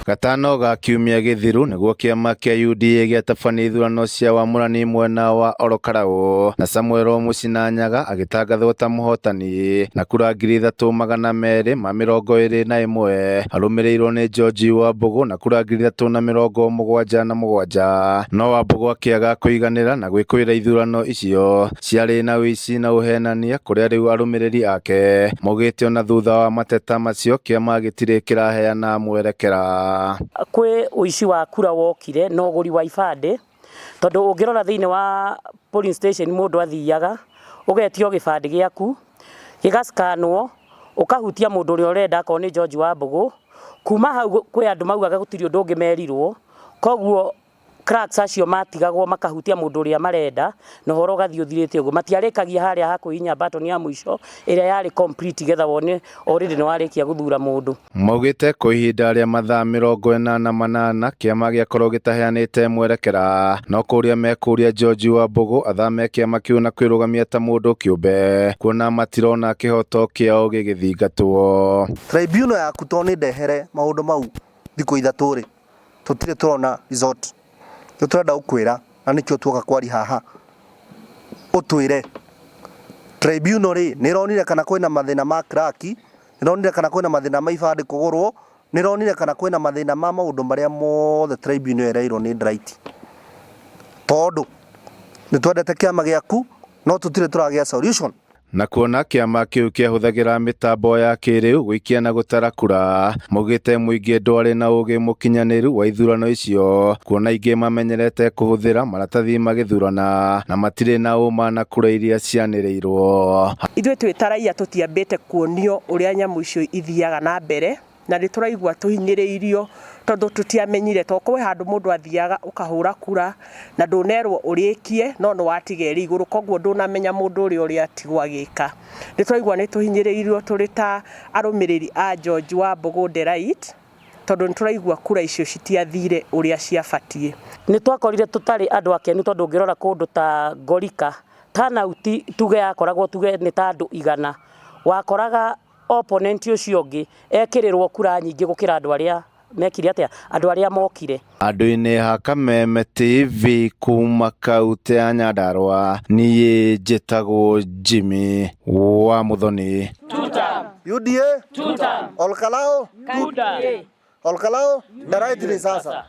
Gatano ga kiumia gĩthiru nĩguo kĩama kĩa UDA gĩatabania ithurano cia wamũrani mwena wa Ol Kalou na Samuel Mũcinanyaga agĩtangathwo ta mũhotani na kura 3221, arũmĩrĩirwo nĩ George Wambugu na kura 3077. No Wambugu akĩaga kũiganĩra na gwĩkũĩra ithurano icio ciarĩ na ũici na ũhenania, kũrĩa rĩu arũmĩrĩri ake maugĩte ona thutha wa mateta macio kĩama gĩtirĩ kĩraheana mwerekera. Kwĩ ũici wa kura wokire na ũgũri wa ibandĩ, tondũ ũngĩrora thĩinĩ wa polling station, mũndũ athiaga ũgetio gĩbandĩ gĩaku gĩgacikanwo, ũkahutia mũndũ ũrĩa ũrenda, akorwo nĩ George Wambugu. Kuma hau kwĩ andũ maugaga gũtirĩ ũndũ ũngĩ merirwo, koguo clerks acio matigagwo makahutia mũndũ ũrĩa marenda na ũhoro ũgathiĩ ũthirĩte ũguo. Matiarĩkagia harĩa ha kũhihinya button ya mũico ĩrĩa yarĩ complete, getha wone already nĩ warĩkia gũthura mũndũ. Maugĩte kwa ihinda rĩa mathaa 48 kĩama gĩakorwo gĩtaheanĩte mwerekera, no kũria mekũria George Wambugu athame kĩama kĩu na kwĩrũgamia ta mũndũ kĩũmbe, kuona matirona kĩhoto kĩao gĩgĩthingatwo. Tribunal yaku to nĩ ndehere maũndũ mau thikũ 3 rĩ, tũtirĩ tũrona result. Nĩ tũrenda gũkwĩra na nĩkĩo tuoka kwari haha, ũtwĩre tribunal rĩ, nĩ ĩronire kana kwĩna mathĩna ma clerk, nĩ ĩronire kana kwĩna mathĩna ma ibandĩ kũgũrwo, nĩ ĩronire kana kwĩna mathĩna ma maũndũ marĩa mothe tribunal ĩreirwo nĩ Ndiraiti, tondũ nĩ twendete kĩama gĩaku no tũtirĩ tũragĩa solution. Na kuona kĩama kĩu kĩahũthagĩra mĩtambo ya kĩrĩu gũikia na gũtara kura, maugĩte mũingĩ ndwarĩ na ũgĩ mũkinyanĩru wa ithurano icio, kuona aingĩ mamenyerete kũhũthĩra maratathi magĩthurana na matirĩ na ũma na kura iria cianĩrĩirwo. Ithuĩ twĩ ta raia tũtiambĩte kuonio ũrĩa nyamũ icio ithiaga na mbere, na nĩ tũraigua tũhinyĩrĩirio tondũ tũtiamenyire, to kwĩ handũ mũndũ athiaga ũkahũra kura na ndũnerwo ũrĩkie, no nĩ watiga ĩrĩ igũrũ, koguo ndũnamenya mũndũ ũrĩa ũrĩa atigwo agĩka. Nĩ tũraigua nĩ tũhinyĩrĩirio tũrĩ ta arũmĩrĩri a George Wambugu Delight, tondũ nĩ tũraigua kura icio citiathire ũrĩa ciabatiĩ. Nĩ twakorire tũtarĩ andũ akenu, tondũ ũngĩrora kũndũ ta Ngorika, turnout tuge yakoragwo tuge nĩ ta andũ 100, wakoraga opponent ũcio ũngĩ ekĩrĩrwo kura nyingĩ gũkĩra andũ arĩa mekire atĩa, andũ arĩa mokire. Handũ-inĩ ha Kameme TV kuma kautĩ ya Nyandarua, niĩ njĩtagwo Jimmy wa Muthoni. UDA, Ol Kalou, Ol Kalou, Ndaraiti ni sasa.